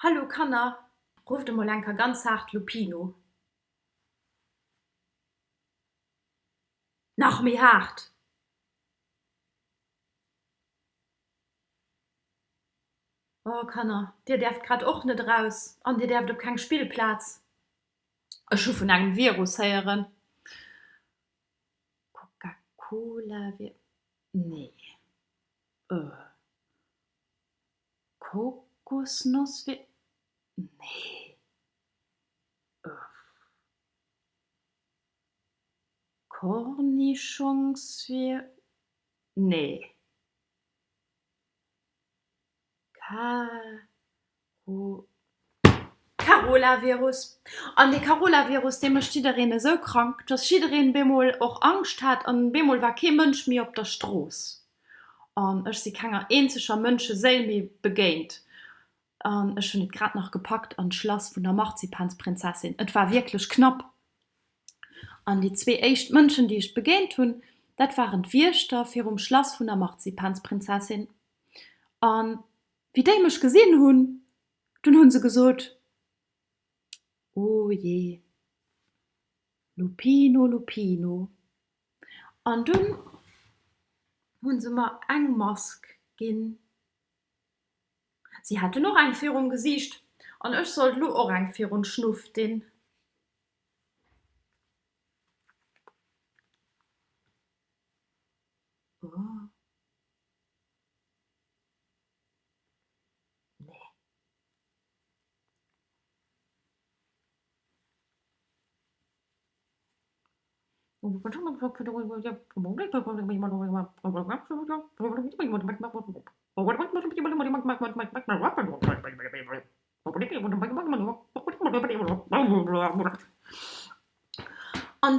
Hallo Kanner, rufft emol enker ganz haart Lupino. Nach méi haart! Oh Kanner, dir däerft grad och net eraus an dir däerft op keng Spillplaz. Ech hu vun engem Virus héieren. Coca-Cola-Vi-, nee, euh, Kokosnoss-Vi-, nee, euh, Kornischongs-Vi-, nee. Carolavirus. An dee Carolavirus, dee mécht jiddereen esou krank, dass jiddereen bemol och Angscht hat an bemol war kee Mënsch méi op der Strooss. An ech si kenger eenzeger Mënscheséil méi begéint. An ech hunn et grad nach gepackt an d'Schlass vun der Marzipansprinzessin. Et war wierklech knapp. An déi zwee éischt Mënschen, déi ech begéint hunn, dat waren d'Wiechter virum Schlass vun der Marzipansprinzessin. An wéi déi mech gesinn hunn, dunn hu se gesot, O jee, Lupino, Lupino. An dunn hu se mer eng Mask ginn. Si haten och eng virum Gesiicht an ech sollt elo och eng virun d'Schnuff dinn. Oh. Nee. An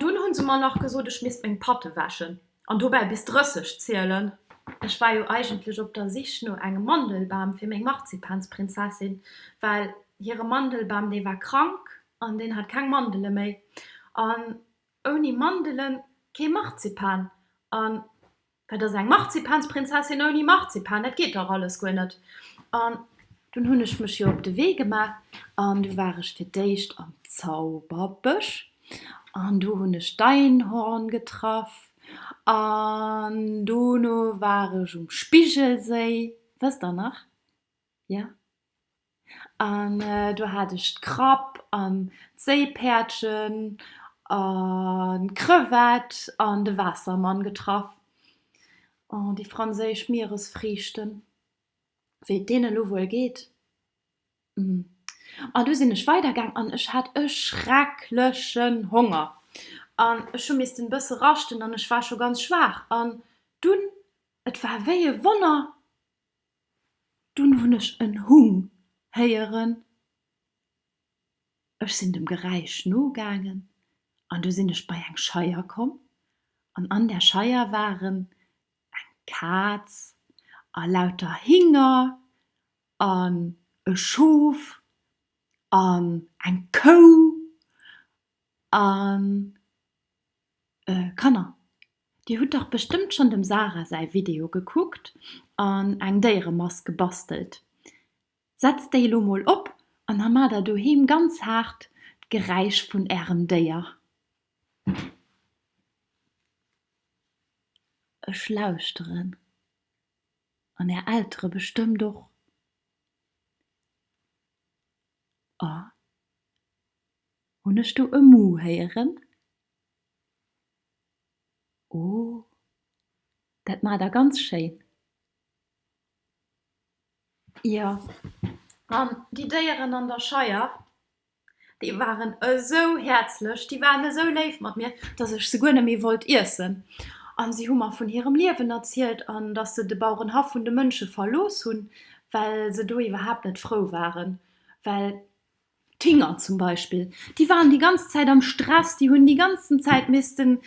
dunn hunn se mer nach gesot, ech misst meng Patte wäschen an dobäi bis 30 zielen. Ech war jo eigentlech op der Sich no engem Mandelbam fir meng Marzipansprinzessin, well hire Mandelbam, dee war krank an deen hat keng Mandele méi. An ouni Mandele kee Marzipan. An Wat ass eng Marzipansprinzessin ouni Marzipan? Dat geet dach alles guer net. An dunn hunn ech mech jo op de Wee gemaach an du war ech fir d'éischt am Zauberbësch an do hunn ech d'Einhorn getraff an dono war ech um Spigelséi, wësst der nach? Jo. An do hat ech d'Krabb an d'Séipäerdchen an d'Crevette an de Waassermann getraff. Oh, déi franséisch Mieresfriichten, wéi et deene lo wuel geet. An du sinn ech weidergaang an ech hat e schrecklechen Honger an ech hu missten e bësse raschten an ech war scho ganz schwaach. An dunn, et war wéi e Wonner, Dunn hunn ech en Hung héieren. Ech sinn dem Geräisch nogaangen an du sinn ech bei eng Scheier komm an an där Scheier waren eng Kaz a lauter Hinger an e Schof an eng Kou an. Kanner, dir hutt dach bestëmmt schonn dem Sarah säi Video gekuckt an eng Déieremask gebastelt. Setzt déi elo mol op an da maacht der doheem ganz haart d'Geräisch vun ärem Déier. Ech lauschteren an är Eltere bestëmmt och. A, Hunn ech do e Muh héieren? Oh, dat maacht der ganz schéin. Jo, an déi Déieren an der Scheier, déi waren esou häerzlech, déi waren esou léif mat mir, dass ech se guer net méi wollt iessen. An si hu mer vun hirem Liewen erzielt an dass se de Bauerenhaff vun de Mënsche verlooss hunn, well se do iwwerhaapt net frou waren, well D'Hinger zum Beispill, déi waren déi ganz Zäit am Stress, déi hunn déi ganzen Zäit missten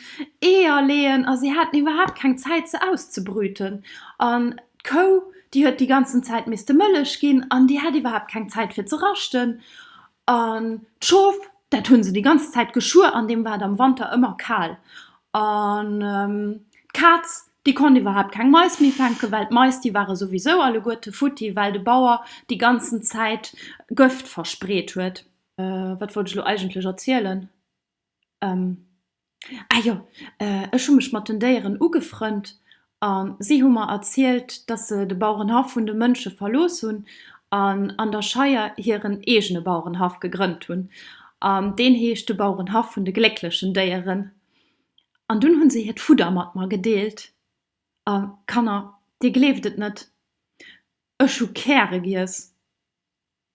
Eeër leeën a si haten iwwerhaapt keng Zäit se auszebrüten. An d'Kou, déi huet déi ganzen Zäit misste Mëllech ginn an déi hat iwwerhaapt keng Zäit fir ze raschten. An d'Schof, dat hu se déi ganz Zäit geschuer an deem war et am Wanter ëmmer kal. An d'Kaz, déi. Déi konnt iwwerhaapt keng Mais méi fänken, well d'Mais, déi ware souwisou alleguerte futti, well de Bauer déi ganzen Zäit Gëft verspreet huet. Wat wollt ech elo eigentlech erzielen? Ah jo, ech hu mech mat den Déieren ugefrënnt a si hu mer erzielt, dass se de Bauerenhaff vun de Mënsche verlooss hunn an an der Scheier hiren eegene Bauerenhaff gegrënnt hunn. An deen heescht de Bauerenhaff vun de glécklechen Déieren. An dunn hu se hiert Fudder mat mer gedeelt. A Kanner, dir gleeft et net, ech hu Käre giess!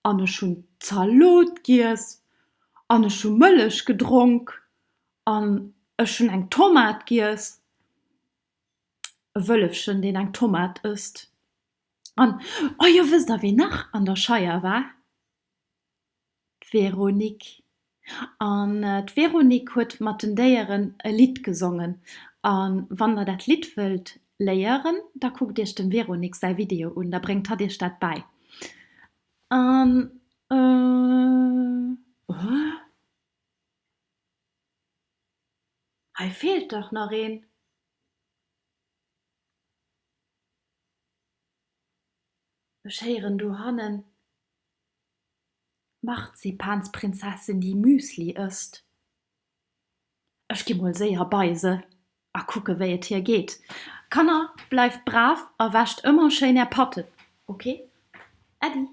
An ech hunn Zalot giess an ech hu Mëllech gedronk an ech hunn eng Tomat giess. E Wëllefchen, deen eng Tomat ësst. An, oh jo, wësst der, ween nach an der Scheier war? D'Véronique. An d'Véronique huet mat den Déieren e Lidd gesongen. A wann der dat Lidd wëllt léieren, da kuckt iech dem Véronique säi Video un, da bréngt hatt iech dat bäi. An, euh, hei feelt dach nach een. Ech héieren dohannen d'Marzipansprinzessin, déi Müsli ësst. Ech gi mol séier bei se a kucke wéi et hir geet. Kanner, bleift brav a wäscht ëmmer schéin är Patten, ok? Äddi!